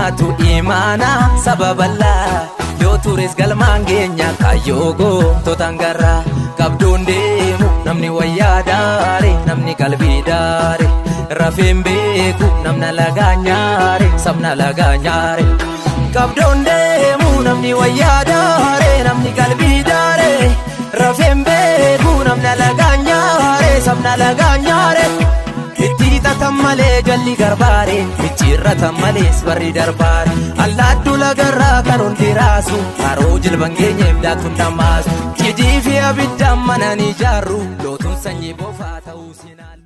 Nyaatu imaana saba bal'aa yoo tures galmaan geenya kaayyoo goototaan garraa qabduun deemu namni wayyaa daare namni qalbii daare rafeen beeku namna lagaa nyaare sabna lagaa nyaare qabduun deemu namni wayyaa daare namni qalbii daare rafeen beeku namna lagaa nyaare sabna lagaa nyaare. Itti hixatan malee jalli garbaare micciirratan malees barri darbaare allaattuu lagarraa kan hundi raasu haroo jilban geenyeef daaktuun dhammaasu cidii fi abiddaan mana ni ijaarru lootuun sanyii bofaa ta'uu sinaallu.